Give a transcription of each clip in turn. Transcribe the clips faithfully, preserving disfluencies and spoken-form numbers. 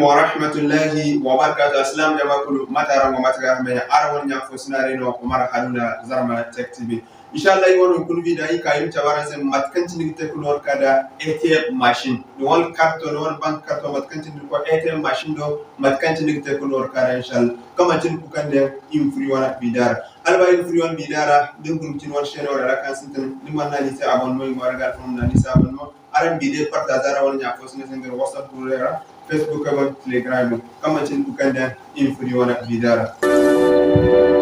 Wa rahmatullahi wa barakatuh. Assalam jama kulu, mate araŋ go, mate ga hamay? Araŋ wane ɲa fo sinaari no, Umar Haruna, Zarma Tech T V. Inshallah, iri wane hunkuna video, iri ka iri ma cabe araŋ se mate kaŋ cine ni ga te ka nooru ka da A T M machine. Ni wane karto, ni wane bank karto, mate kaŋ cine ni ga koy A T M machine do, mate kaŋ cine ni ga te ka nooru ka da, inshallah. Kaŋ manti ni kukandiyaŋ, iri ma furo iri wane video ra. Hala ba iri ga furo iri wane video ra, da ni guna ga ti ni wane chaîne wo ra kaŋ sintin, ni mana naŋ a ni se abonnement, iri ŋwaaray ga alfarma ma naŋ a ni se abonnement. Araŋ ma video partager araŋ wane ɲa fo sinaari se nga WhatsApp group ra, Facebook ra, Telegram ra. Kaŋ manti ni kukandiyaŋ, iri ma furo iri wane video ra.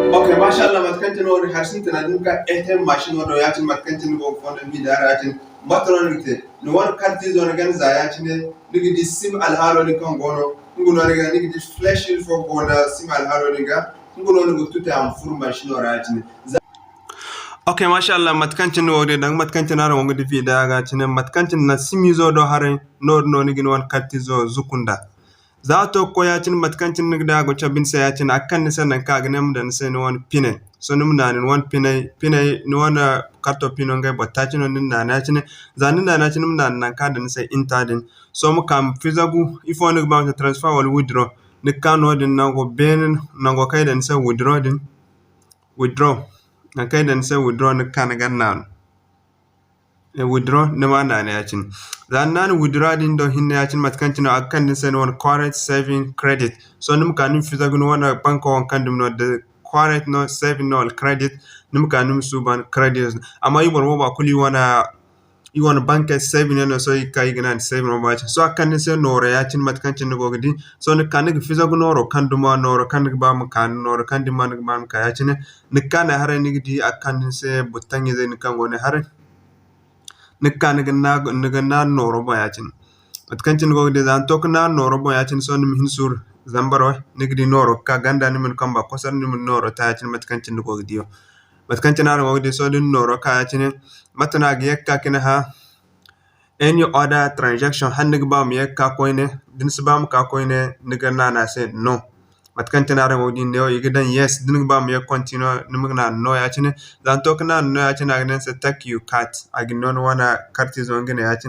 Ok, masha Allah, mate kaŋ cine wo-din hari sintina, da ni ka A T M machine wo do, ya-cine mate kaŋ cine ni go ga fondo video ra, ya-cine mate no ni ga te? Ni wane kartizo ni gana za, ya-cine ni ga di sim alhaalo din kaŋ go no, nga no ni ga, ni ga di flash info go no sim alhaalo din ga, nga no ni ga tuti a ma furo machine ra, ya-cine. Ok, masha Allah, mate kaŋ cine ni go ga di, danga mate kaŋ cine araŋ go ga di video ga cine, mate kaŋ cine naŋ simizo do haray, noodin no ni ga ni wane kartizo zuku nda. Za a to ga koy ya-cine, mate kaŋ cine ni ga di a go cabe ni se ya-cine, a ga kande ni se nangu kaŋ a ga ne ma daŋ ni se ni wane pinay. Sohõ ni ma naanu ni wane pinay, pinay, ni wane karto pino ngey boro taaci no ni na naanu ya-cine. Za ni na naanu ya-cine, ni ma naanu nangu kaŋ a daŋ ni se enter din. Sohõ ma ka ma fizagu, ifo ni ga ba ma te, transfer wala withdraw. Ni ga ka noodin nango beene, nango kaŋ i daŋ ni se withdraw din. Withdraw. Nangu kaŋ i daŋ ni se withdraw, ni ga ka ni ga naanu. Eh, withdraw, ni ma naanu ya-cine. Za ni naanu withdraw din do hinne ya-cine, mate kaŋ cine a ga kande ni se ni wane current saving credit. Sohõ ni ma ka ni ma fizagu ni wane banko wo kaŋ dumi no, da current no, saving no, wala credit, ni ma ka ni ma suuban credit. Amma iri boro boobo kulu iri wane, iri wane banko saving yaŋ no, sohõ iri ga ka iri ga naanu saving wo ba ya-cine. Sohõ a ga kande ni se nooro ya-cine, mate kaŋ cine ni go ga di. Sohõ ni ga ka ni ga fizagu nooro kaŋ duma, nooro kaŋ ni ga ba ma ka, nooro kaŋ duma ni ga ba ma ka ya-cine. Ni ga ka ne haray ni ga di a ga kande ni se button izey din kaŋ go ne haray. Ni ga ka ni ga na, ni ga naanu nooro boŋ ya-cine. Mate kaŋ cine ni go ga di, za ni to ga naanu nooro boŋ ya-cine, sohõ ni ma hin suuru zambar way, ni ga di nooro ga ka ganda, ni ma ni kamba kosoro, ni ma ni nooro ta ya-cine, mate kaŋ cine ni go ga di wo. Mate kaŋ cine araŋ go ga di, sohõ da ni nooro ka ya-cine, mate no a ga ye ga ka ka ni hã, any other transaction, hala ni ga ba ma ye ga ka koyne, da ni si ba ma ka koyne, ni ga naanu a se no. Mate kaŋ cine araŋ go ga di neewo, i ga daŋ yes. Da ni ga ba ma ye ga continue, ni ma naanu no ya-cine. Za ni to ga naanu no ya-cine, a ga ne ni se take your card. A ga ni no ni wane kartizo nga ne ya-cine.